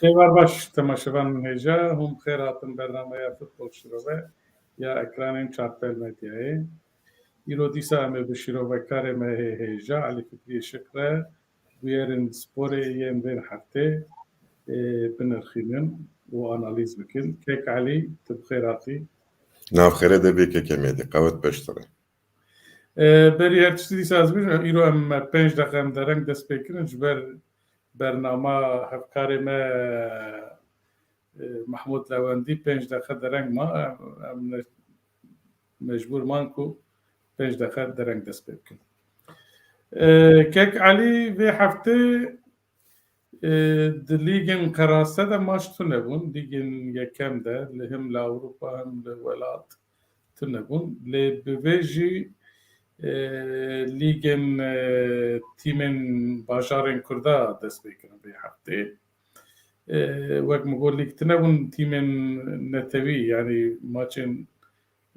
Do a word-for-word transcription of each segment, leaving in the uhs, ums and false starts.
Xêbar baş temaşevanên hêja, hûn bi xêr hatin bernameya Futbol Şirove ya ekranên Çarpel Medyayê. Îro dîsa em ê bi şîrovekarê me hê hêja Elî Fikriyê Şik re bûyerên sporê yên vên heftê, e, binirxînin û analîz bikin. Kek Elî, tu bi xêr hatî. Nav xêrê de bê kekê Mêdî, qewet peştire. E, berî her tiştî dîsa ez bêjim, îro em me pênc deqe em dereng dest pê kirin, ji ber bernama hevkarê me, e, Mehmûd Lewendî pênc deqe dereng ma, em, em ne-, mecbûr man ku pênc deqe dereng dest pê bikin. E, Kek Elî, vê heftê, e, di lîgên qerase de maç tune bûn. Lîgên yekem de, li him li Ewropa him li welat tune bûn. Lê bi vê jî, e, lîgên, e, tîmên bajarên Kurda dest pê kirin vê heftê. E, wek min got, lîg tune bûn, tîmên netewî, yanî maçên,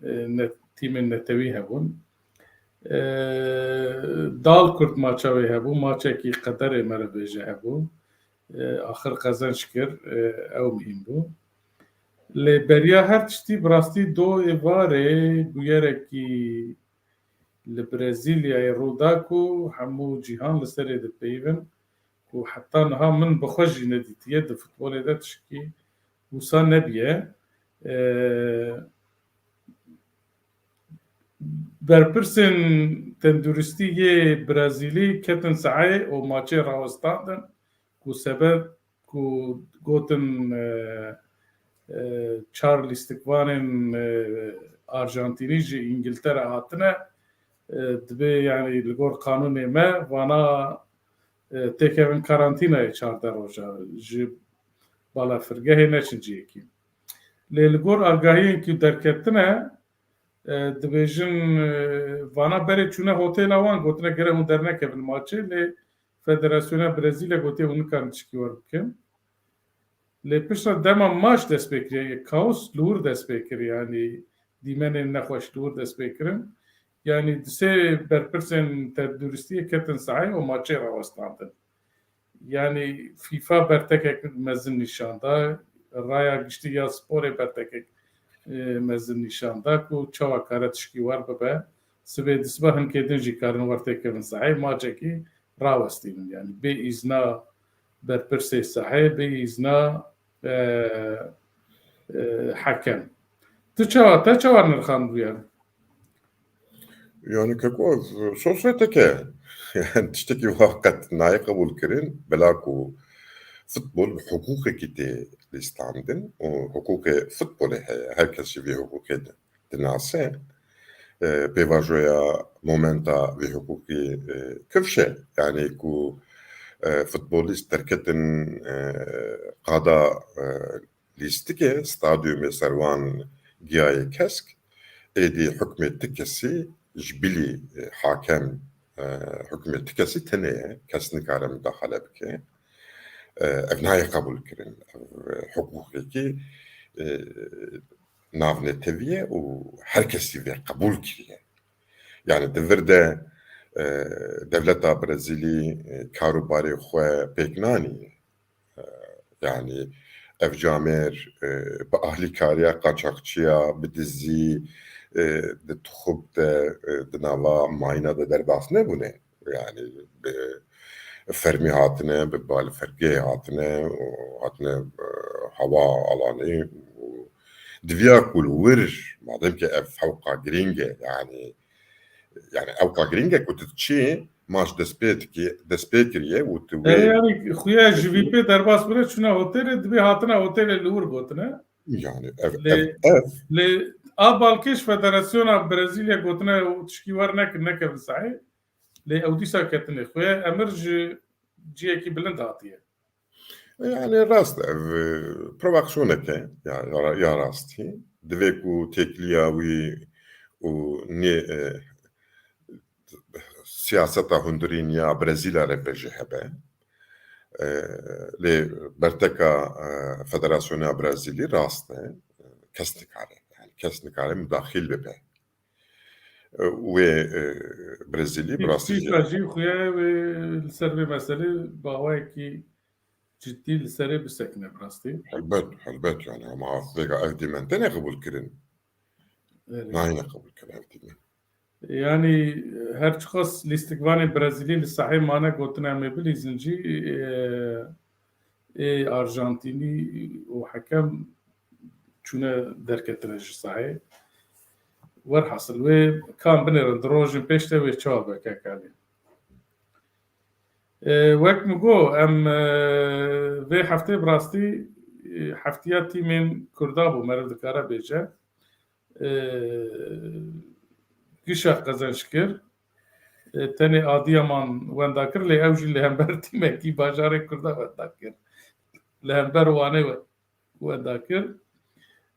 e, ne-, tîmên netewî hebûn. E, Dal Kurd maça wê hebû, maçekî qederê me re bêje hebû. E, axir qezenc kir, e, ew muhîm bû. Lê beriya her tiştî, bi rastî do êvarê bûyerekî li Brezîlyayê rû da ku hemû cîhan li serê dipeyivin, ku heta niha min bi xwe jî nedîtiye di futbolê de tişkî wisa nebiye. E, berpirsên tenduristî yê Brezîlî ketin sehayê û maçê rawestandin ku sebeb ku gotin, e, e, çar lîstikvanên, e, Arjantînî ji Îngiltere hatine, e, dibê, yanî li gor qanûnê me vana, e, têkevin karantînayê çardeh roja ji balafirgehê neçin cihekî. Lê li gor agahiyên ku derketine, e, dibêjin, e, vana berê çûne hotêla wan, gotine gere hûn dernekevin maçê, lê Federasyona Brezîlya gotiye hûn nikarin tişkî wer bikin. Lê piştre dema maç dest pê kiriye, kaos li wir dest pê kir, yanî dîmenên nexweş li wir dest pê kirin. Yanî di sê berpirsên tenduristiyê ketin sahayê û maçê rawestandin. Yanî FIFA bertekek mezin nîşan da, raya giştî ya sporê bertekek, e, mezin nîşan da ku çawa kare tişkî wer bibe. Sibê disiba hinkê din jî karin wer têkevin sahayê, maçekî rawestînin. Yanî bê îzna berpirsê sahayê, bê îzna, e, e, hekem. Tu çawa, te çawa nirxandibû yani? Yani keko, sosreteke. Yani tiştekî wa qet nayê qebûl kirin, bela ku futbol bi hiqûqekî tê lîstandin û hiqûqê futbolê heye. Her kes jî vê hiqûqê di-, dinase. E, pêvajoya momenta vê hiqûqî, e, kifş e. Yani ku, e, futbolîst derketin, e, qada, e, lîstikê, stadyumê ser wan giyayê kesk, êdî hukmê ti kesî ji bilî, e, hakem, e, hukmê ti kesî tenê ye, kes nikare mudaxale bike. E, ev nayê qebûl kirin. Ev, e, hiqûqekî, e, navnetewî ye û her kesî vê qebûl kiriye. Yani di vir de, e, dewleta Brezîlî, e, kar û barê xwe pêk nanî. E, yani ev camêr, e, bi ahlîkariya qaçaxçiya, bi dizî, e, di tixub de, e, di nava mayîna de derbas nebûne. Yani bi fermî hatine, bi balfirgehê hatine û hatine, e, hewa alanê û diviya ku li wir, madem ki ev hewqa girîng e, yani, yani ewqa girîng e ku tu diçî, maç dest pê dikî, dest pê kiriye û tu wê... Erê, yani, xuya ji vî pê derbas bûne, çûne hotelê, dibê hatina hotelê li wir gotine. Yani, ev, Lê, ev, ev. Lê a balkêş Federasyona Brezîlya gotine û tişkî wer nekin, nekevin sahê. Lê ew dîsa ketine xuya, emir ji cihekî bilind hatiye. Yani rast ev, e, provokasyonek e, ya, ya, ya rastî. Divê ku têkiliya wî û nê, e, siyaseta hundirîn ya Brezîla re be jî hebe. E, lê berteka, e, Federasyona Brezîlî rast e. Kes nikare, yani kes nikare mudaxil bibe. E, wê, e, Brezîlî bi rastî jî FIFA jî xuya wê li ser vê meselê bi awayekî cidî li serê bisekine bi rastî. Helbet, helbet yani ama vêga ev dîmen têne qebûl kirin. Evet. Nayne qebûl kirin ev dîmen. Yani her çiqas lîstikvanê Brezîlî li sahê mane gotin em ê bilîzin jî, e, ê Arjantînî û hekem çûne derketine ji sahê. Werhasil wê kan binêrin di rojên pêş de wê çawa be kekalê. E, wek min got, em, e, vê heftê bi rastî, e, heftiya tîmên Kurda bû, meriv dikare bêje. E, gişa qezenc kir. E, tenê Adiyaman wenda kir, lê ew jî li hember tîmekî bajarê Kurda wenda kir. Li hember Wanê we-, wenda kir.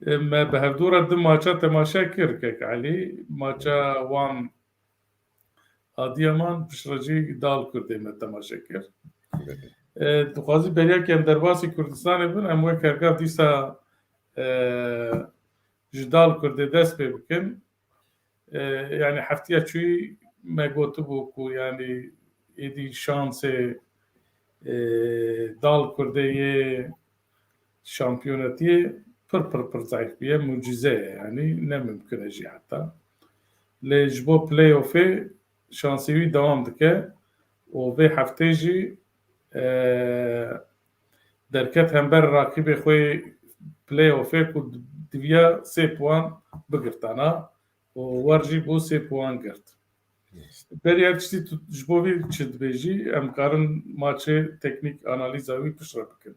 E, me bi hevdû re du maça temaşe kir, kek Elî. Maça Wan Adiyaman, piştre jî Dal Kurdê me temaşe kir. E, dixwazî beriya ku em derbasî Kurdistanê bin, em wek hergav dîsa, e, ji Dal Kurdê dest pê bikin. E, yani heftiya çûyî me gotibû ku yani êdî şansê, e, Dal Kurdê yê şampiyonetiyê pir, pir, pir zayîf bûye, mucize ye, yani ne mimkun e jî heta. Lê ji bo playoffê şansê wî dewam dike û vê heftê jî, e, derket hember raqîbê xwe yê playoffê ku diviya sê puan bigirtana û wer jî bû sê puan girt. Berî her tiştî tu ji bo vî çi dibêjî, em karin maçê teknîk analîza wî piştre bikin.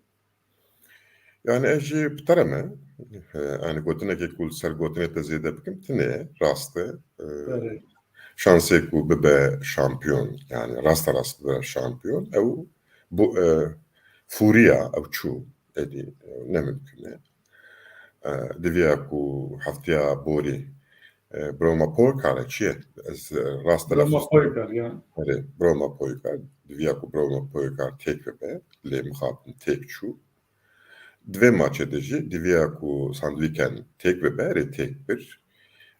Yani ez jî bi te re me, e, yani gotinekê ku li ser gotinê te zêde bikim, tine rast e. E, Berê. Şansê ku bibe şampiyon, yani rasta rast bibe şampiyon, ew bu, e, fûriya ew çû, êdî, e, ne mimkun e. E, diviya ku heftiya borî, e, Broma Poykar e, çi ye? Ez, e, rast Broma telaffuz Poykar ya. Erê, Broma Poykar, diviya ku Broma Poykar têk bibe, lê mixabin têk çû. Di vê maçê de jî diviya ku Sandviken têk bibe, erê têk bir.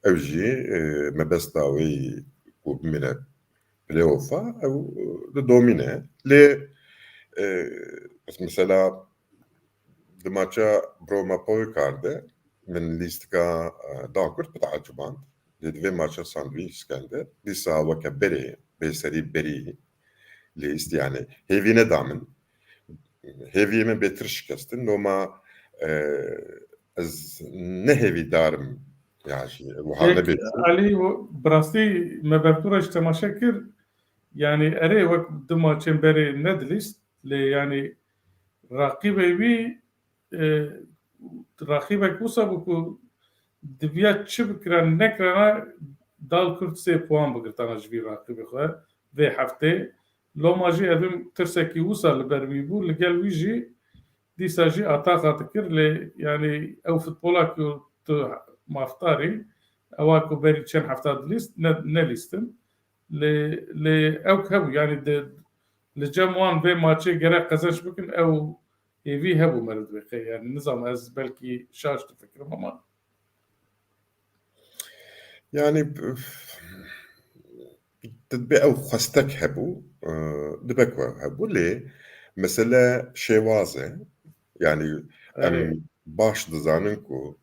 Ew jî, e, mebesta wê ku bimîne playoff-a, ew, e, didomîne. Lê, e, mesela di maça Broma Poykar de min lîstika, e, Dal Kurd biteeciband. Lê di vê maça Sandviken de dîsa weke berê, bêserî berî lîst, yani hêvî neda min. Hêviyê min bêtir şikestin. Loma, e, ez ne hêvîdar im. Ya jî wiha Yek, nebêt. Elî, bi rastî me bertura ji temaşe kir. Yani erê wek du maçên berê nedilîst. Lê yani raqîbê wî, e, raqîbek wisa bû ku diviya çi bikira nekirana Dal Kurd sê puan bigirtana ji vî raqîbê xwe vê heftê. Loma jî evim tirsekî wisa li ber wî bû, li gel wî jî dîsa jî ataxa dikir, lê yani ew futbola ku tu mafdarî, ewa ku berî çend hefta dilîst, ne, nelîstin. Lê, lê ew hebû, yani di, li cem wan vê maçê gerek qezenç bikin, ew hêvî hebû meriv dibê qey, yani nizam ez belkî şaş difikirim ama. Yani, üf, dibe ew xwestek hebû, e, dibe ku ew hebû, lê mesele şêwaz e. Yani em Erê. baş dizanin ku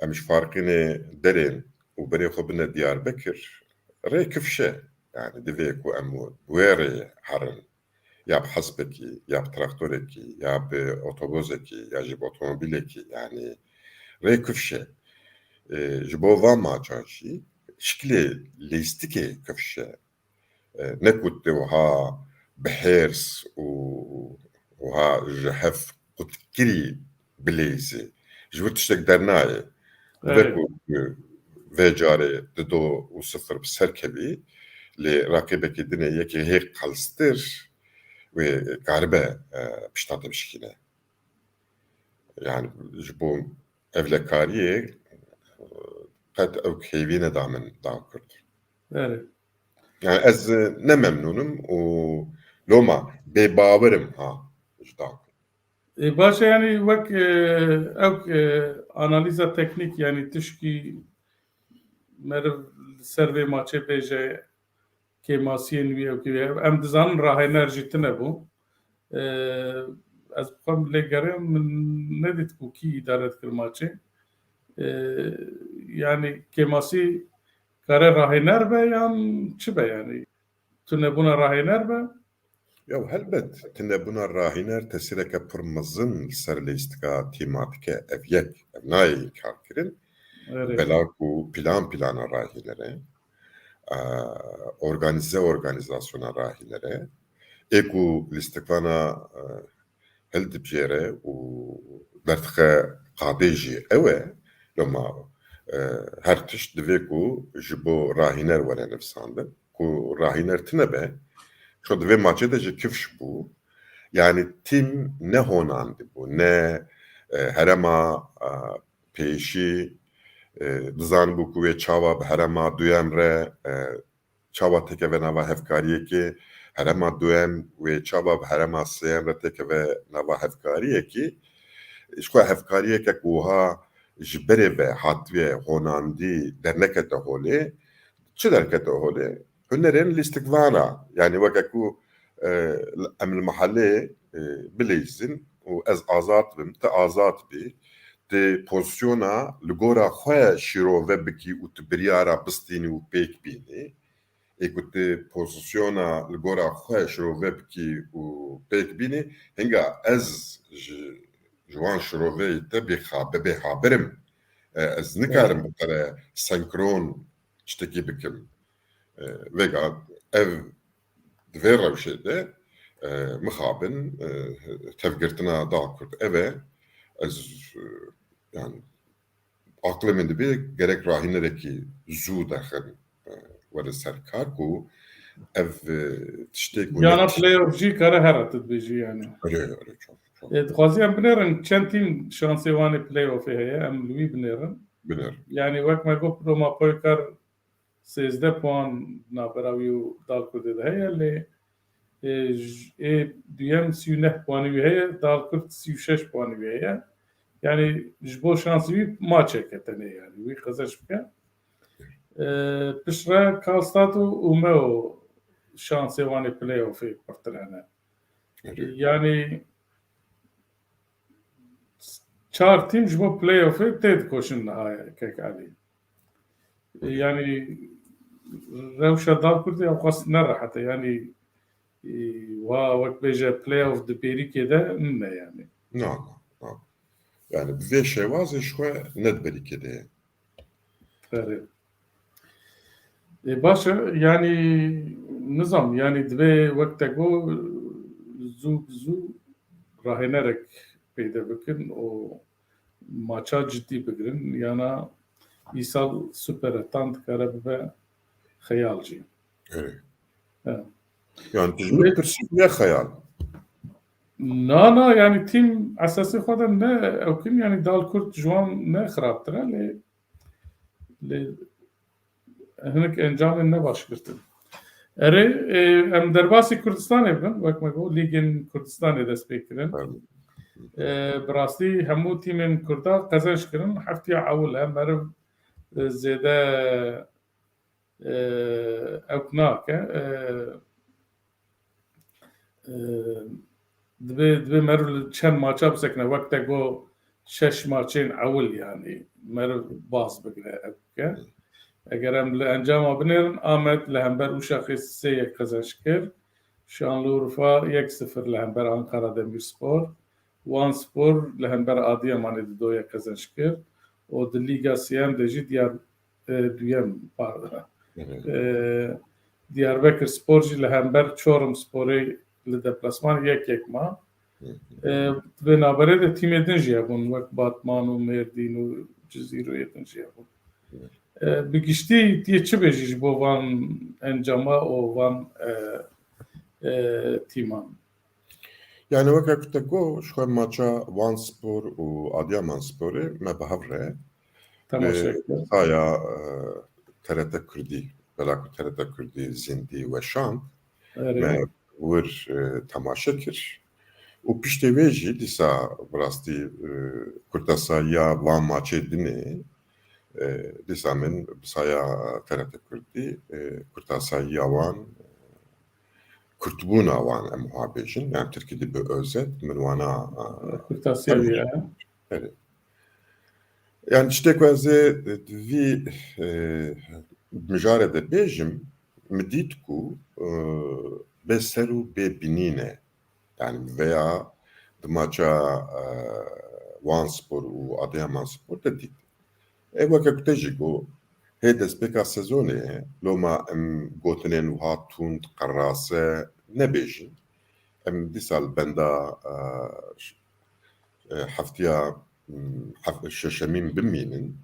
em ji Farqînê derên û berê xwe bine Diyarbekir, rê kifş e. Yani divê ku em wê rê herin. Ya bi hespekî, ya bi traktorekî, ya bi otobozekî, ya jî bi otomobîlekî, yani rê kifş e. E, ji bo van maçan jî şikilê lîstikê kifş e. E, ne ku tu wiha bi hêrs û wiha ji hev qutkirî bileyzî. Ji wir tiştek dernayê. Dibe Evet. ku vê carê dido û sifir bi ser kevî, lê raqîbekî din ê yekê hê qelstir wê karibe, e, pişta te bişkîne. Yani ji bo ewlekariyê, e, qet ew hêvî neda min Dal Kurd. Evet. Yani ez, e, ne memnûn im û loma bêbawer im ha ji Dal Kurd. E, baş e, yani wek, e, ew, e, analîza teknîk, yani tişkî meriv li ser vê maçê bêje kêmasiyên wî ew kê, em dizanin rahêner jî tune bû. E, Ez bi xwe lê geriyam, min nedît ku kî îdare dikir maçê. E, yani kêmasî kare rahêner be yan çi be yani? Tunebûna rahêner be? Ya helbet, tunebûna rahîner tesîreke pir mezin li ser lîstika tîma dike. Ev yek, ev nayê înkarkirin. Bela ku plan plana rahîner e, e, organîze organîzasyona rahîner e. Ê ku lîstikvana, e, hildibijêre û derdixe qadê jî ew e. Loma, e, her tişt divê ku ji bo rahîner were nivîsandin. Ku rahîner tine be, ço di vê maçê de jî kifş bû. Yani tîm ne honandî bû, ne, e, herema, e, pêşî, e, dizanibû ku wê çawa bi herema duyem re, e, çawa têkeve nava hevkariyekê, herema duyem wê çawa bi herema sêyem re têkeve nava hevkariyekê. Ji xwe hevkariyeke ku wiha ji berê ve hatiye honandî dernekete holê, çi derkete holê? Hunerên lîstikvana, yani weke ku, e, em li mehelê, e, bileyzin û ez azad bim, tu azad bî, tu pozisyona li gora xwe şîrove bikî û tu biryara bistînî û pêk bînî. Ê ku tu pozisyona li gora xwe şîrove bikî û pêk bînî, hinga ez ji, ji wan şîroveyê te bêxa-, bibê habirim. E, ez nikarim bi te re senkron tiştekî bikim. E, vêga ev di vê rewşê de, e, mixabin, e, tevgirtina Dal Kurd ev e. Ez, e, yani aqilê min dibê gerek rahînerekî zû derxin, e, were ser kar ku ev, e, tiştê ku Yana ne playoff jî kare here tu dibêjî yani. Öyle, öyle, çok, çok. E, dixwazî em binêrin çend tîm şansê wan ê playoffê heye, em li wî binêrin. Binêrin. Yani wek me got Roma Poykar sêzdeh puan navbera wî û Dal Kurdê de heye, lê, e, j-, ê duyem sî û neh puanî wî heye, Dal Kurd sî û şeş puanî wî heye. Yani ji bo şansî wî maçeke tenê yani wî qezenc bike. E, piştre Karlstad û Umeå şansê wan ê playoffê pirtir hene. Evet. Yani çar tîm ji bo playoffê tê dikoşin niha kek Elî. Yani rewşa Dal Kurdê ew xwest ne rehet e. Yani, e, wa wek bêje playoff di bêrîkê de nine yani. Na, na, na. Yani bi vê şêwazê ji xwe ne di berîkê de ye. Erê. E, baş e, yani nizam, yani divê wek te got zû bi zû rahênerek peyde bikin û maça cidî bigirin, yana îsal Super Etan dikare bibe xeyal jî. Evet. Evet. Yani tu ji min pirsî ne xeyal? Na, na, yani tîm esasê xwe de ne ew kin, yani Dal Kurd ji wan ne xirabtir e, lê, lê hinek encamên ne baş girtin. Erê, e, em derbasî Kurdistanê bin, wek me got, Lîgên Kurdistanê dest pê kirin. Evet. E, bi rastî hemû tîmên Kurda qezenc kirin, heftiya ewil e, meriv, e, zêde, e, ewk nake. E, e, divê, divê meriv li çend maça bisekine, wek te got şeş maçên ewil, yani meriv baz bigire, ev bike. Eger em li encama binêrin, Amed li hember Uşaxê sê yek qezenc kir, Şanlıurfa yek sifir li hember Ankara Demirspor, Wan Spor li hember Adiyamanê di do yek qezenc kir û di Lîga Siyem de jî Diyar, e, duyem, pardon. Hı hı. E, Diyarbekir Spor jî li hember Çorum Sporê li deplasman yek yek ma. Hı hı. E, di vê navberê de tîmê din jî hebûn, wek Batman û Mêrdîn û Cizîr û yê din jî hebûn. Hı. E, bi giştî tu yê çi bêjî ji bo van encama û van, e, e, tîman? Yani weke ku te got, ji xwe maça Wan Spor û Adiyaman Sporê me bi hev re, temaşe e, kir. Saya, e, T R T Kurdî, bela ku T R T Kurdî zindî weşand, erê, me wir, e, temaşe kir. Û piştê wê jî dîsa bi rastî, e, kurtasayiya van maçê dinê, e, dîsa min bi saya T R T Kurdî, e, kurtasayiya wan, e, kurtbûna wan em wiha bêjin. Em tirkî dibê özet, min wana, e, Kurtasiya wî ye. Erê. Yani tiştê ku ez ê di vî, e, mijarê de bêjim, min dît ku, e, bê ser û bê binîn e. Yani veya di maça, e, Wan Spor û Adıyaman Spor de dît. E, weke ku te jî got, hê destpêka sezonê loma em gotinên wiha tund, qerase nebêjin. Em dîsa li benda, e, ş-, e, heftiya, m, hef-, şeşemîn bimînin.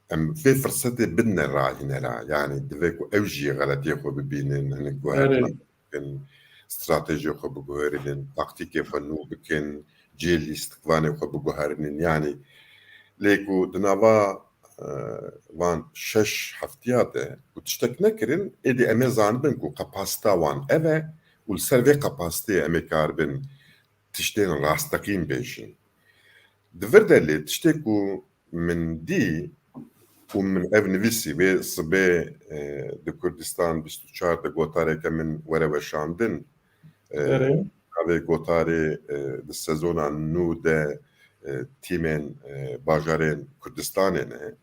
Em vê firsetê bidine rahînera. Yani divê ku ew jî xeletiyê xwe bibînin, hinek guhertina Erê. bikin, stratejiyê xwe biguherînin, taktîkê xwe nû bikin, cihê lîstikvanê xwe biguherînin. Yani lê ku di nava, e, van şeş heftiya de ku tiştek nekirin, êdî em ê zanibin ku kapasita wan ev e û li ser vê kapasiteyê em ê karibin tiştên rasteqîn bêjin. Di vir de lê tiştê ku min dî û min ev nivîsî, wê sibê, e, di Kurdistan bîst û çar de gotareke min were weşandin. E, Erê. Navê gotarê, e, di sezona nû de, e, tîmên, e, bajarên Kurdistanê ne.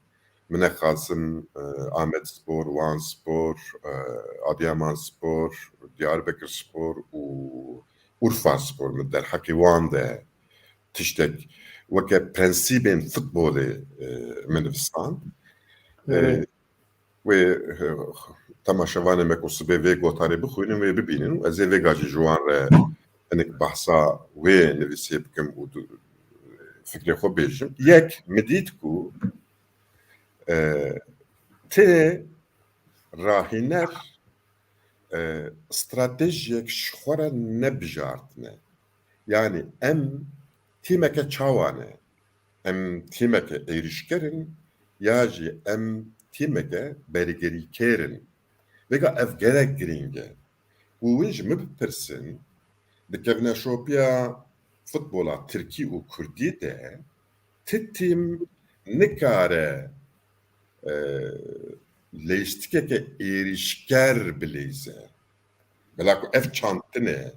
Min e xasim, e, Amed Spor, Wan Spor, e, Adıyaman Spor, Diyarbekir Spor û Urfa Spor min derheqê wan de tiştek weke prensîbên futbolê, e, min nivisand. E, Evet. Wê, e, temaşevanê me ku sibê vê gotarê bixwînin, wê bibînin û ez ê vêga jî ji wan re hinek behsa wê nivîsê bikim û du-, fikrê xwe bêjim. Yek, min dît ku, e, tê rahîner, e, stratejiyek ji xwe re nebijartine. Yani em tîmeke çawa ne? Em tîmeke êrîşker in ya jî em tîmeke bergirîkêr in? Vêga ev gelek girîng e. Û hûn ji min bipirsin, di kevneşopiya futbola tirkî û kurdî de ti tîm nikare, e, leyîstikeke êrîşker bileyze. Bela ku ev çand tune,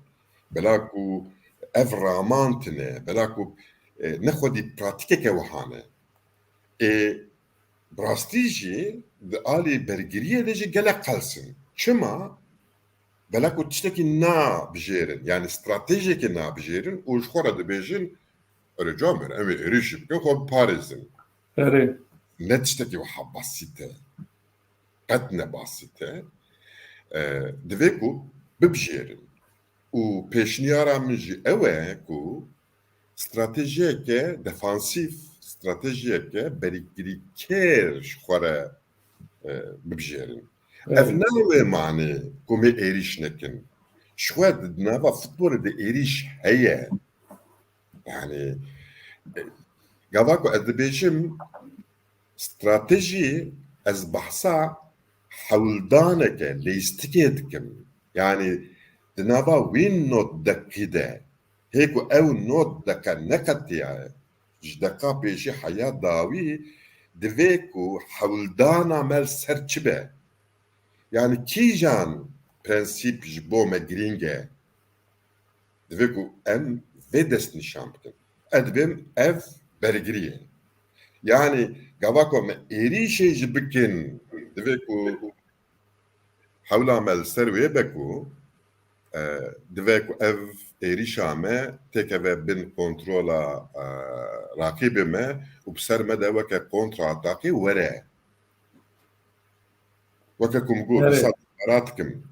bela ku ev raman tune, bela ku, e, ne xwedî pratîkeke wiha ne. Ê, bi rastî jî di alî bergiriyê de jî gelek qels in. Çima? Bela ku tiştekî nabijêrin, yani stratejiyekê nabijêrin û ji xwe re dibêjin, "Erê, camêr, em ê êrîşî bikin, xwe biparêzin." Erê. Ne tiştekî wiha basît e. Qet ne basît e. E, divê ku bibijêrin. Û pêşniyara min jî ew e ku stratejiyeke defansîf, stratejiyeke berîkirîkêr ji xwe re, e, bibijêrin. Evet. Ev ne wê manê ku em ê êrîş nekin. Ji xwe di nava futbolê de êrîş heye. Yani, e, gava ku ez dibêjim, stratejî, ez behsa hewldaneke leyîstikê dikim. Yani di nava wî not deqî de, hê ku ew not deqe neqetiyaye, ji deqa pêşî heya dawî, divê ku hewldana me li ser çi be? Yani kîjan prensîp ji bo me girîng e? Divê ku em vê dest nîşan bikin. Ez dibêm ev bergirî ye. Yani gava ku em êrîşê jî bikin, divê ku hewla me li ser wê be ku, e, divê ku ev êrîşa me têkeve bin kontrola, e, raqîbê me û bi ser me de weke kontra-atakê were. Weke ku min got, Evet. dîsa dubare dikim.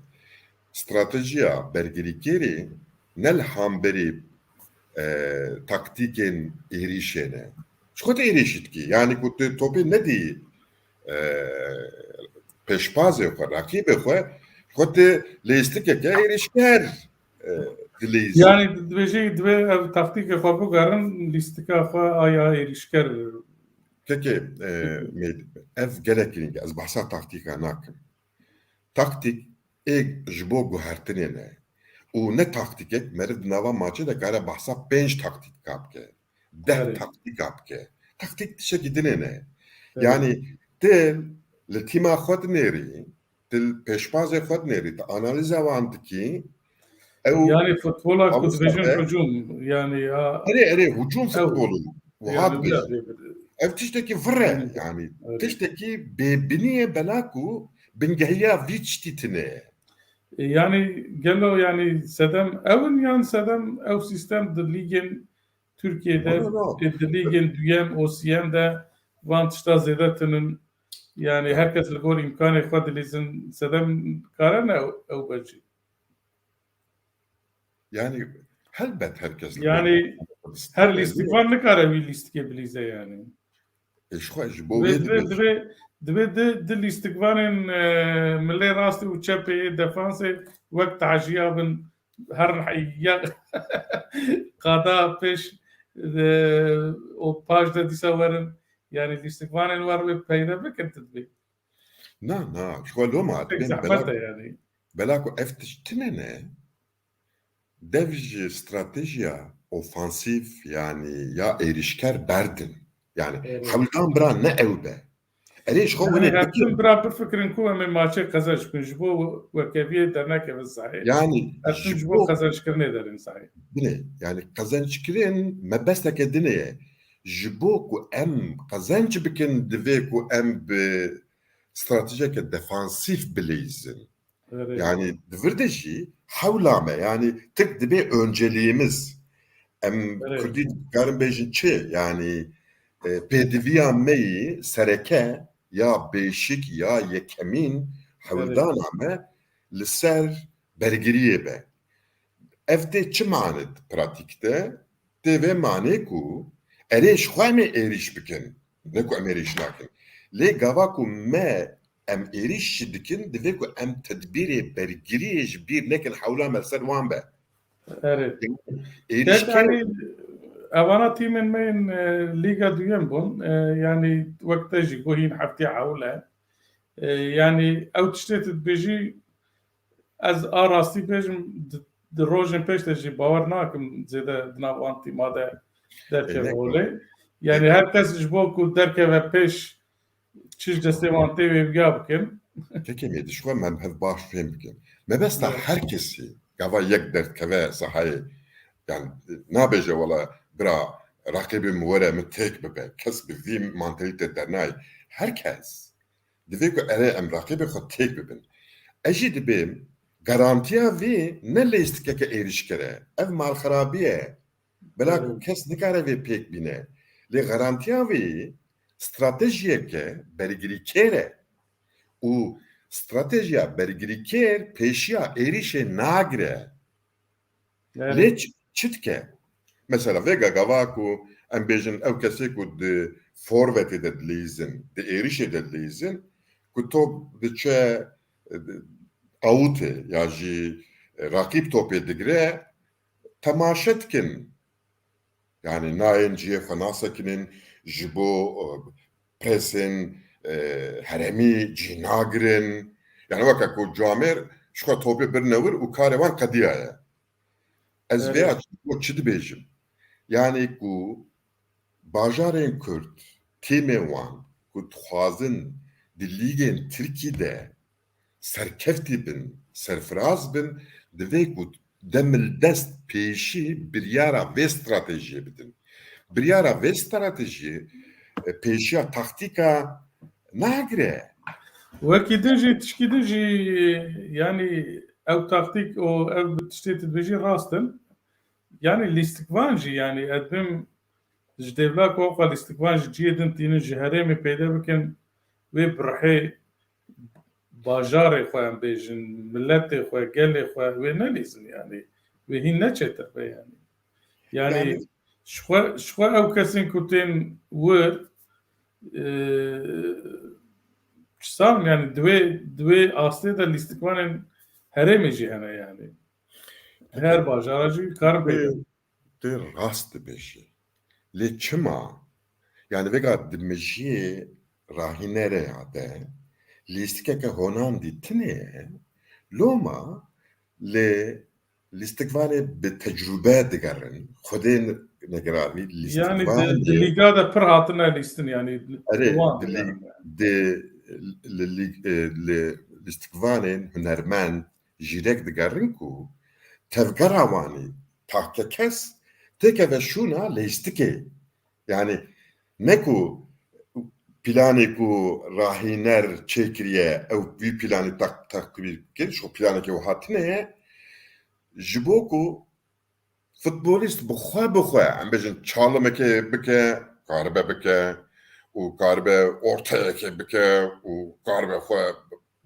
Stratejiya bergirîkêrî ne li hemberî, e, taktîkên êrîşê ne. Ji xwe tu êrîşî dikî. Yani ku tu topê nedî, e, pêşbazê xwe, rakîbê xwe, ji xwe tu leyîstikeke êrîşker, e, dileyîzî. Yani dibêjî divê ev taktîkê xwe bigerin, lîstika xwe aya êrîşker. Kekê, e, Mêd, ev gelek girîng e. Ez behsa taktîka nakim. Taktîk êk ji bo guhertinê ne. Û ne taktîkek, meriv di nava maçê de kare behsa pênc taktîka bike. Deh Evet. taktîka bike. Taktîk tiştekî dinê ne. Evet. Yani ti li tîma xwe dinêrî, ti li pêşbazê xwe dinêrî, ti analîza wan dikî, Ew Yani futbola ku Avrupa dibêjin de- hücum, yani ya Erê, erê, hücum Ew- futbolu. Wiha yani dibêjin. biraz bir- Ev tiştekî vir e, Yani, yani. öyle. Tiştekî bêbinî ye bela ku bingehiya vî tiştî tine ye. E, yani gelo yani sedem ew in yan sedem ew sistem di lîgên Türkiye'de No, no, no. e, di lîgên duyem û siyem de van tişta zêde tinin. Yani herkes li gor îmkanê xwe dilîzin sedem kare ne ew, ew be jî. Yani helbet herkes Yani her lîstikvan nikare wî lîstikê bilîze yani. E, ji xwe ji bo Divê wê divê dibêjim. divê divê di, di lîstikvanên e, milê rastê û çepê defansê wek tajiya bin her ya qada pêş e, û paş de dîsa werin yani lîstikvanên wer wê peyde bikin tu dibê. Na, na, ji xwe loma Pek dibên zehmet bela, e yani. bela ku ev tişt tine ne, dev ji stratejiya ofansîf yani ya êrîşker berdin. Yani Evet. hewldan bira ne ew be. Erê ji xwe Yani winê her bikin. tim bira bifikirin ku em ê maçê qezenc bikin ji bo wekeviyê dernekevin sahê. Yani Her tim ji ji bo bo qezenckirinê derin sahê. Binê, yani qezenckirin mebesteke dinê ye. Ji bo ku em qezenc bikin divê ku em bi stratejiyeke defansîf bileyzin. Evet. Yani di vir de jî hewla me, yani Tirk dibê önceliğimiz. Em Evet. Kurdî dikarin bêjin çi? Yani e, pêdiviya me yî sereke ya bêşik ya yekemîn hewldana me li ser bergiriyê be. Ev tê çi mane di pratîk de? Tê vê manê ku erê ji xwe em ê êrîş bikin. Ne ku em êrîş nakin. Lê gava ku me em êrîş jî dikin, divê ku em tedbîrê bergiriyê ji bîr nekin hewla me li ser wan be. Evet. Êrîş Tek ke- yani evana tîmên me yên e, Lîga Duyem bûn. E, yani wek te jî got hîn heftê hewl e. E, yani ew tiştê tu dibêjî ez a rastî bêjim di, di rojên pêş de jî bawer nakim zêde di nav wan tîma de derkeve Ênek holê. Yani her kes ji bo ku derkeve pêş çi ji destê wan tê wê biya bikin. Kekê me dişwa me hev baş fêm bikin. Mebesta Evet. her kesî gava yek derdkeve sahayê. Yani nabêje wala bira raqîbê min were min têk bibe. Kes bi vî mantalîte dernayê. Her kes divê ku erê em raqîbê xwe têk bibin. Ez jî dibêm garantiya vê ne lêstikeke êrîşker e. Ev malxerabî ye. Bila ku Evet. kes nikare vê pêk bîne. Lê garantiya vê stratejiyeke bergirîkêr e. Û stratejiya bergirîkêr pêşiya êrîşê nagire. Evet. Lê çi, çi dike? Mesela vêga gava ku em bêjin ew kesê ku di forvetê de dileyîzin, di êrîşê de dileyîzin, ku top diçe e, awutê ya jî raqîb topê digire, temaşe dikin. Yani nayên cihê xwe nasekinin, ji bo e, presên e, herêmî cî nagirin. Yani weke ku camêr ji xwe topê birine wir û karê wan qediyaye. Ez vê Evet. açî bo çi dibêjim? Yani ku bajarên Kurd, tîmên wan ku dixwazin di lîgên Tirkî de serkeftî bin, serfiraz bin, divê ku demildest pêşî biryara vê stratejiyê bidin. Biryara vê stratejiyê e, pêşiya taktîka nagire. Wekî din jî, tişkî din jî, yani ew taktîk û ev tiştê tu dibêjî rast in. Yani lîstikvan jî, yani ez bim ji dêvla ku ewqa lîstikvan ji cihê din tînin, ji herêmê peyde bikin, wê bi rihê bajarê xwe em bêjin, miletê xwe, gelê xwe wê nelîzin yani. Wê hîn ne çêtir be yani. Yani, Yani- ji xwe, ji xwe ew kesên ku tên wir, e, çi zanim yani di wê, di wê astê de lîstikvanên herêmê jî hene yani. Her bajara jî karin peyda. Tu rast dibêjî. Lê çima? Yani vêga di mijiyê rahînereya de lîstikeke honandî tine ye, loma lê lîstikvanê bi tecrûbe digerin. Xwedê negiravî Yani lîstikvanê di, di lîga de pir hatine lîstin yani. Erê, Wan di yani. lî-, di, li, lî-, e, li lîstikvanên hunermend jîrek digerin ku tevgera wanî, takekes têkeve şûna leyîstikê. Yani ne ku planê ku rahîner çêkiriye, ew vî planê tak-, takibî bikin, şo planekê wiha tune ye, ji bo ku futbolîst bi xwe, bi xwe, em bêjin, çalimekê bike, karibe bike û karibe orteyekê bike û karibe xwe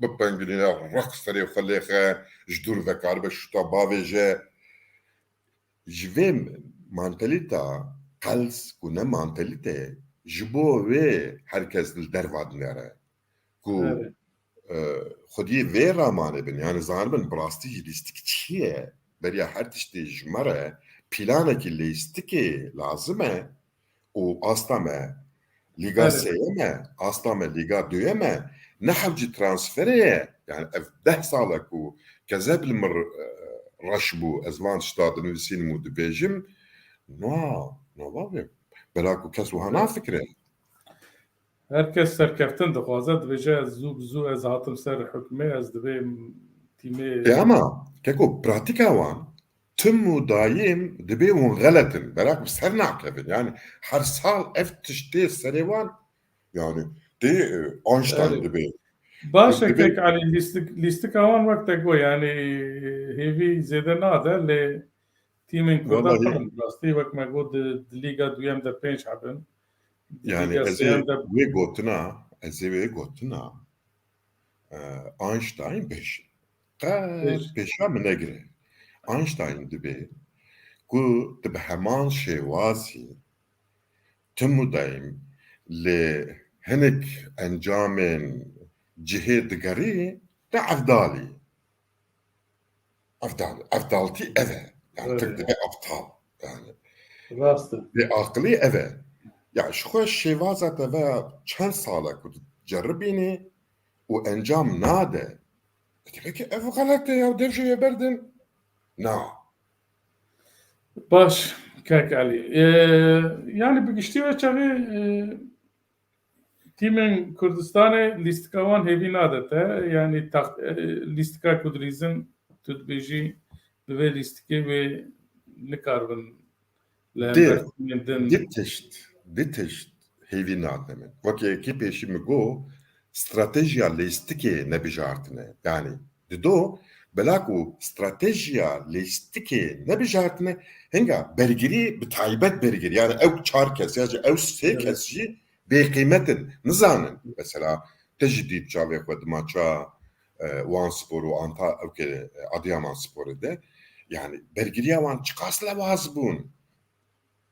bipengilîne, req serê xwe lêxe, ji dûr ve karibe şûta bavêje. Ji vê mantalîta qels ku ne mantalîte, ji bo wê her kes li derva dinêre. Ku, Evet. e, xwediyê vê ramanê bin, yani zanibin bi rastî jî lîstik çi ye? Beriya her tiştê ji me re planekî lîstikê lazim e û asta me Lîga Evet. sêyem e, asta me Lîga duyem e, ne hewcî transferê ye. Yani ev deh sal e ku kezeb li mir, e, reş bû. Ez van tişta dinivîsînim û dibêjim, na, na bavê. Bela ku kes wiha Evet. nafikire. Her kes serkeftin dixwaze, dibêje, "Ez zû bi zû ez hatim ser hukmê, ez divê tîmê" E ama, keko, pratîka wan tim û dayîm dibê hûn xelet in. Bela ku ser nakevin. Yani her sal ev tişt tê serê wan, yani tê, e, Einstein Erê. dibê. Baş e, Dibê kek Elî, lîstik-, lîstika wan wek te got, yani hêvî zêde nade, lê tîmên Kurdan Welahi pir in. Rastî wek me got, di, di Lîga duyem de pênc heb in. Di Yani Lîga ez ê sêyem de wê gotina, ez ê wê gotina, e, Einstein bêjin. Qet Bêj. pêşa min negire. Einstein dibê ku tu bi heman şêwazî tim û dayîm li hinek encamên cihê digerî, te evdalî. Evdal, evdaltî ev e. Yani Evet. tek dibe aptal. Yani Rast e. bêaqilî ev e. Ya ji xwe şêvaza te ve çend sal e ku tu ceribînî û encam nade. E, demek ki ev xelet e ya, dev jê berdin. Na. Baş, kek Elî. Ee, yani bi giştî ve çaxê, e, tîmên Kurdistanê lîstika wan hêvî nade te. Yani tax-, e, lîstika ku dilîzin, tu dibêjî bi vê lîstikê wê nikaribin li Dê, hember tîmên din. di tişt, di tişt hêvî nade min. Wekî yekî pêşî min got, stratejiya lîstikê nebijartine. Yani dido, bela ku stratejiya lîstikê nebijartine, hinga bergirî, bi taybet bergirî. Yani ew çar kes ya jî ew sê Evet. kes jî bêqîmet in. Nizanin. Mesela te jî dît çavê xwe di maça, e, Wan Spor û Anta-, ew ke, e, Adiyaman Sporê de. Yani bergiriya wan çiqas lewaz bûn.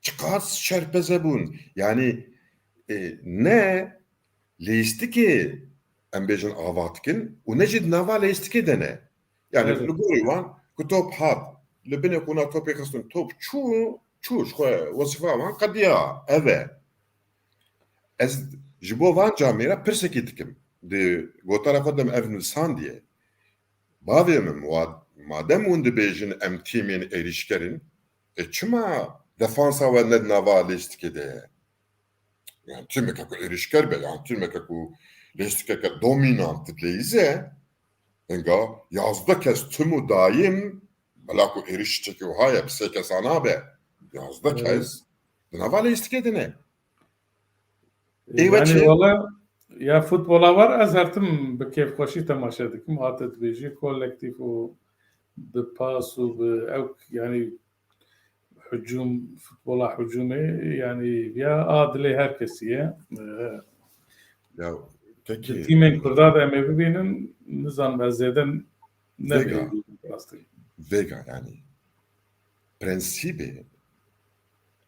Çiqas şerpeze bûn. Yani, e, ne lîstikê, em bêjin, ava dikin û ne jî di nava lîstikê de ne. Yani Evet. li gorî wan ku top hat, li binê qûna topê xistin, top çû, çû, ji xwe wezîfa wan qediya, ev e. Ez ji bo van camêra pirsekî dikim. Di gotara xwe de min ev nivîsandiye. Bavê min, wa-, madem hûn dibêjin em tîmên êrîşker in, e, çima defansa we ne di nava lîstikê de ye? Yani tîmeke ku êrîşker be, yani tîmeke ku lîstikeke dominant dileyîze, hinga yazdeh kes tim û dayîm, bela ku êrîşekî wiha ye, bi sê kesa nabe. Yazdeh Evet. kes di nava lîstikê de ne. Ê, we Yani çi? Wala ya futbola war ez her tim bi kêfxweşî temaşe dikim. Hate dibêjî kolektîf û bi pas û bi ew, yani hücum, futbola hücumê, yani ya a dilê her kesî ye. Ee, Ya, di kekê, tîmên Kurda de em ê bibînin, nizanim ez zêde Vêga. nebînim rastî. Vêga, yani prensîbê,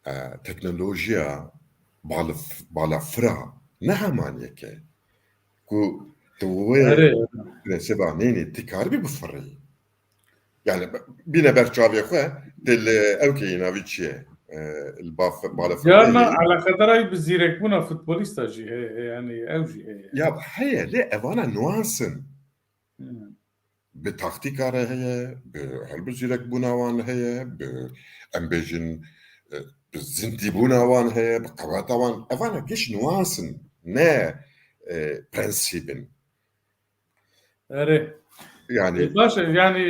e, teknolojiya balaf-, balafira ne heman yek e. Ku tu wê Erê. prensîba nênî, tu karibî bifirî. Yani bîne ber çavê xwe, tu li ew keyî navî çi ye? E, li baf-, balafira Carna heye. Eleqedara wî bi zîrekbûna futbolîsta jî heye, yani ew jî heye. Ya heye, lê evana nuans in. Hmm. Bi taktîka re heye, bi helbizîrekbûna wan heye, bi, em bêjin, e, bi zindîbûna wan heye, bi qeweta wan. Evana giş nuans in, ne, e, prensîb in. Erê. Yani E, baş e, yani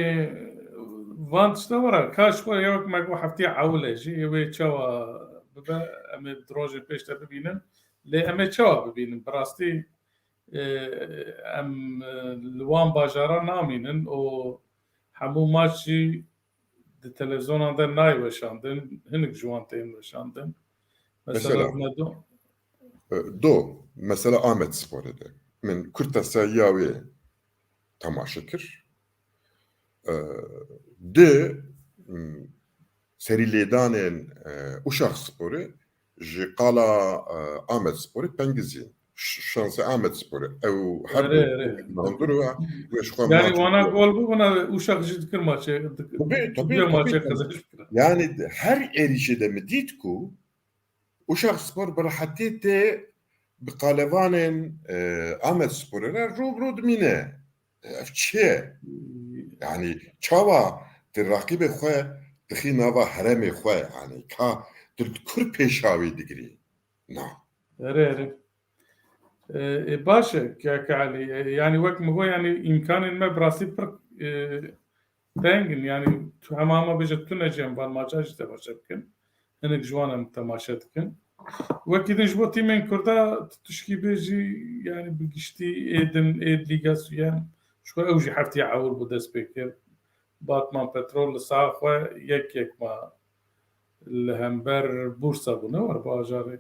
Van tişta were, ka ji xwe ya wek me got heftiya ewil e jî, ê wê çawa bibe, em ê di rojên pêş de bibînin. Lê em ê çawa bibînin? Bi rastî, e, em, e, li wan bajara namînin û hemû maç jî di televizyonan de nayê weşandin, hinek ji wan tên weşandin. Mesela, Mesela, me do- e, do, mesela Ahmet Sporê de. Min kurteseya wê temaşe kir. E, di, m, serî lêdanên, e, Uşak Sporê ji qala, e, Ahmet Sporê pengizîn. Ş-, şansê Ahmet Sporê. Ew her Erê, du erê. Nandur û wê ji xwe Yani maç wana bû. Gol bû, wana Uşak jî dikir maçê, dik-, Tabii, tabii, diya tabii, maçê tabii. Qezenç bikira. Yani her êrîşê de min dît ku Uşak Spor bi rehetî tê bi qalevanên, e, Ahmet Sporê re rû bi rû dimîne. Ev çi ye? Yani çawa tu raqîbê xwe dixî nava heremê xwe, yani ka tu li kur pêşawî digirî? Na. Erê, erê. E, e, baş e, keke Elî. E, yani wek min got, yani îmkanên me bi rastî pir, e, teng in. Yani tu hema hema bêje tune cem van maça jî temaşe bikin. Hinek ji wan em temaşe dikin. Wekî din ji bo tîmên Kurda tu tişkî bêjî, yani bi giştî ê din, ê Lîga Sûyan, ji xwe ew jî heftiya ewil bû dest pê kir. Batman Petrol li saha xwe yek yek ma li hember Bursa bû, ne war bajarê.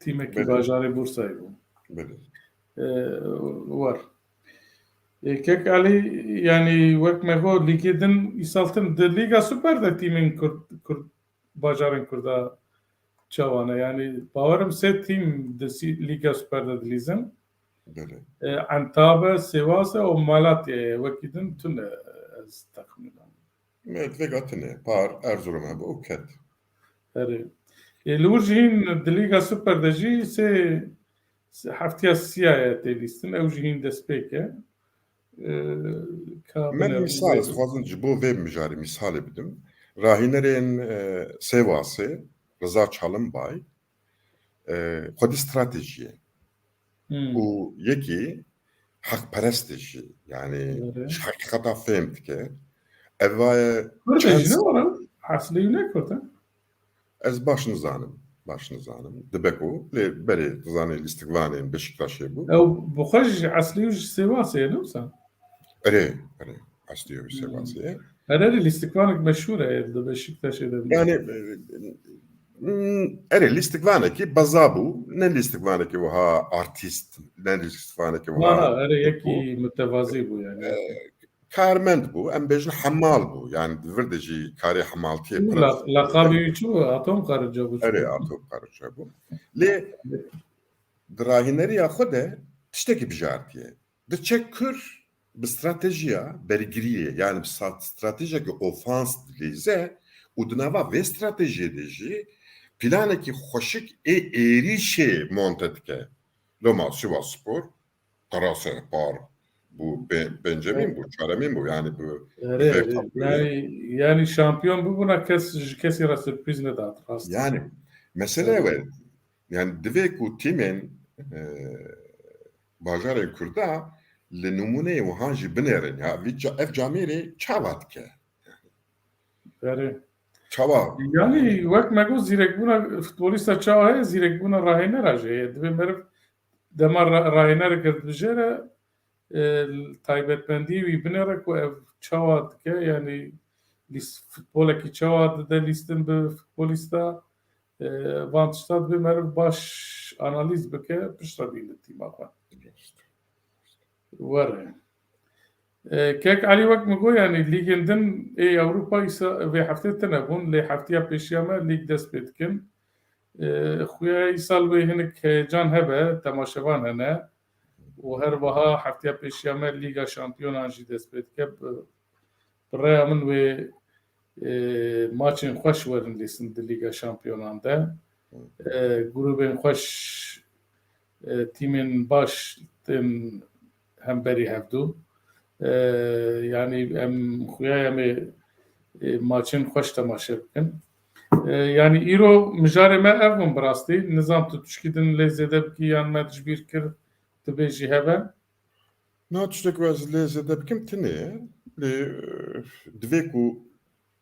Tîmekî Belê. Bajarê Bursayê bû. Belê. Ee, war. Ee, Kek Elî, yani wek me got, lîgê din îsal tim di Lîga Super de tîmên Kurd, Kurd, bajarên Kurda çawa ne? Yani bawerim sê tîm di sî-, Lîga Super de dilîzin. Belê. Ee, Entabe, Sêwase û Malatyayê wekî din tune ez texmînan. Me divê got tune, par Erzurum hebû û ket. Erê. Ê, li wir jî hîn di Lîga Super de jî sê, sê heftiya siya ye tê lîstin, ew jî hîn destpêk e. Ê, ka Me binêrin mîsal, ez dixwazim ji bo vê mijarê mîsalê bidim. Rahînerên, e, Sêwasê, Riza Çalınbay, e, xwedî stratejî ye. Hmm. Û yekî heqperest e jî. Yani Erê. Ji heqîqeta fêm dike. Eva ye Kurd e çend jî ne were? Eslî ne Kurd e? Ez baş nizanim. Baş nizanim. Dibe ku lê berê dizanê lîstikvanên Beşiktaşê bû. Ew bi xwe jî eslî ji Sêwasê ye, ne wisa? Erê, erê. Eslî ew Hmm. Sêwasê ye. Her erê lîstikvanek meşhûr e, li Beşiktaşê de. Yani, e, Hmm, erê, lîstikvanekî beza bû, ne lîstikvanekî wiha artîst, ne lîstikvanekî wiha Ha, ha, erê, yekî mutevazî bû yani. E, karmend bû, em bêjin hemal bû, yani di vir de jî karê hemaltiyê Û pir la-, laqabê wî çi bû? Atom Karınca bû. Erê, Atom Karınca bû. Lê di rahîneriya xwe de tiştekî bijartiye. Diçe kur bi stratejiya bergiriyê, yani bi sat-, stratejiyeke ofans dilîze û di nava vê stratejiyê de jî planekî xweşik ê êrîşê monte dike. Loma Sivasspor, Qerase par bû, pê-, pêncemîn bû, çaremîn bû, yani bi Erê, vê erê. Tabloyê. Yani, yani şampiyon bûbûna kes ji kesî re sürpriz nedat, rast. Yani, mesele Evet. we, yani divê ku tîmên, e, bajarên Kurda li nimûneyê wiha jî binêrin. Ya, vî ca-, ev camêrê çawa dike? Erê. Çawa? Yani, wek me got, zîrekbûna futbolîsta çawa heye, zîrekbûna rahênera jî heye. Divê meriv dema ra-, rahênerek girt bijêre, e, taybetmendiyê wî binêre ku ev çawa dike, yani lîs-, futbolekî çawa dide lîstin bi futbolîsta, e, van tişta divê meriv baş analîz bike, piştre bîne tîma xwe. Were. E, Kek Elî, wek min got, yani lîgên din ê Ewropa îsa vê heftê tune bûn, lê heftiya pêşiya me lîg dest pê dikin. E, xuya îsal wê hinek heyecan hebe, temaşevan hene. Û her wiha heftiya pêşiya me Lîga Şampiyonan jî dest pê dike. Bi, bi rêya min wê, e, maçên xweş werin lîstin di Lîga Şampiyonan de. E, grûbên xweş, e, tîmên baş tên hemberî hevdû. E, yani em xuya em ê, e, maçên xweş temaşe bikin. E, yani îro mijarê me ev bûn bi rastî. Nizam tu tişkî din lê zêde bikî yan me ji bîr kir, tu bêjî hebe? Na, tiştek ez lê zêde bikim tune ye. Lê, e, divê ku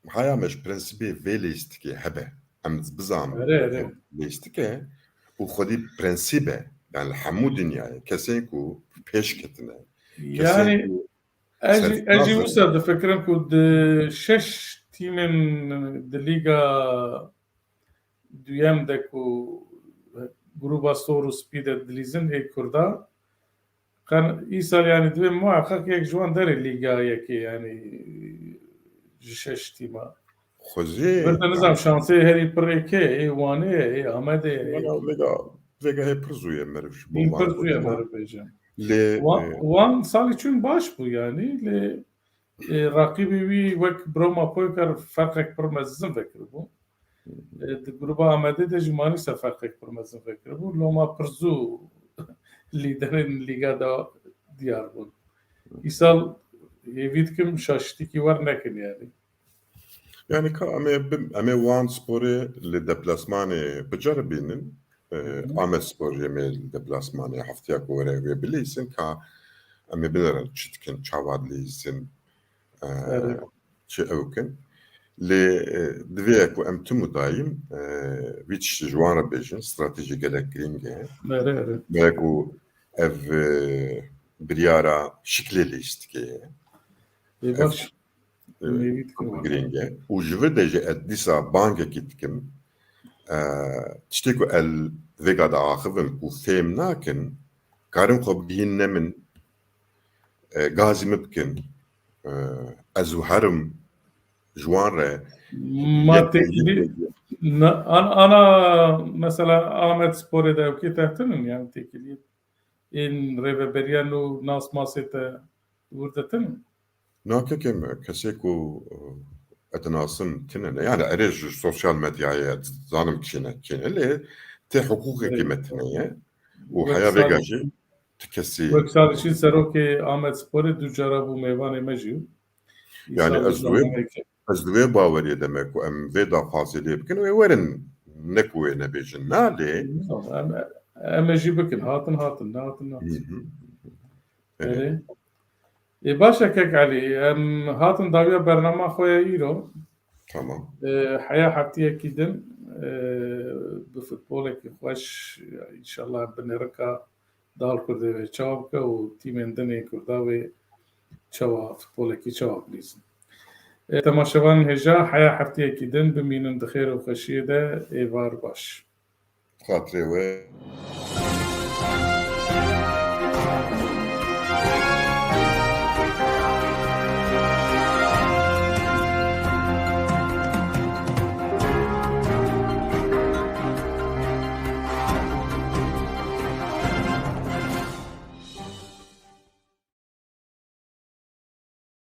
haya me ji prensîbê vê lêstikê hebe. Em bizanin Erê, erê. lêstike û xwedî prensîb e. Yani li hemû dinyayê kesên ku pêş ketine, kesên Yani, ku ez jî, ez jî serfiraz in. wisa difikirim ku di şeş tîmên di Lîga Duyem de ku grûba sor û spî de dilîzin ê Kurda, qen-, îsal yani divê muheqeq yek ji wan derê Lîga Yekê, yani ji şeş tîma. Xwezê, Bir de nizam yani şansê herî pir ê kê, ê Wanê ye, ê Amedê ye, ê Wala vêga, vêga hê pir zû ye meriv ji bo Hîn van pir zû ye bêje. meriv bêje. Lê, Wan, e, Wan salê çûn baş bû yani, lê, e, raqîbê wî wek Broma Poyker ferqek pir mezin vekiribû. E, di grûba Amedê de jî Manîsa ferqek pir mezin vekiribû. Loma pir zû lîderên lîga de diyar bûn. Îsal hêvî dikim şaşitîkî wer nekin yani. Yani ka em ê bim-, em ê Wan Sporê li deplasmanê biceribînin. E, Hı hı. Amed Spor jî em ê li deplasmanê heftiya ku were wê bilîsin ka em ê binerin çi dikin, çawa dilîsin, e, Evet. çi ew kin. Lê, e, divê ku em tim û dayîm, e, vî tiştî ji wan re bêjin, stratejî gelek girîng e. Erê, erê. Belê ku ev, e, biryara şiklê lîstikê ye. Ê, Ev, baş. e, Nêvî dikim. girîng e. Û ji vir de jî ez dîsa bangekî dikim. E, tiştê ku el vêga de axivin ku fêm nakin, karin xwe bigihîn ne min, e, gazî min bikin. E, ez û herim ji wan re Ma yek têkilî, na-, an-, ana mesela Amed Sporê de ew kê te tinin yani têkilî. Ên rêveberiya nû nas masê te wir de tinin? Na kekê me, kesê ku, e, ez dinasim tine ne. Yani erê ji sosyal medyayê ez zanim kî ne, kî ne, lê tê hiqûqekî Evet. me tine ye. Û Wek heya vêga salê jî çûn, ti kesî wek salê çûn serokê Amed Sporê du cara bû mêvanê me jî. Yani Îsal ez wê, bernameyeke. ez di wê baweriyê de me ku em vê daxwazê lê bikin, wê werin, ne ku wê nebêjin. Na lê. Em, em ê jî bikin. Hatin, hatin, nehatin, nehatin. Hı hı. Erê. Erê. Ê, baş e kek Elî. Em hatin dawiya bernama xwe ya îro. Tamam. Ê, heya heftiyekî din, ê, bi futbolekî xweş, înşallah bi nêrika dal Kurdê wê çawa bike û tîmên din ê Kurda wê çawa futbolekî çawa bilîzin. Ê, temaşevanên hêja, heya heftiyekî din bimînin di xêr û xweşiyê de, êvar baş. Xatirê we.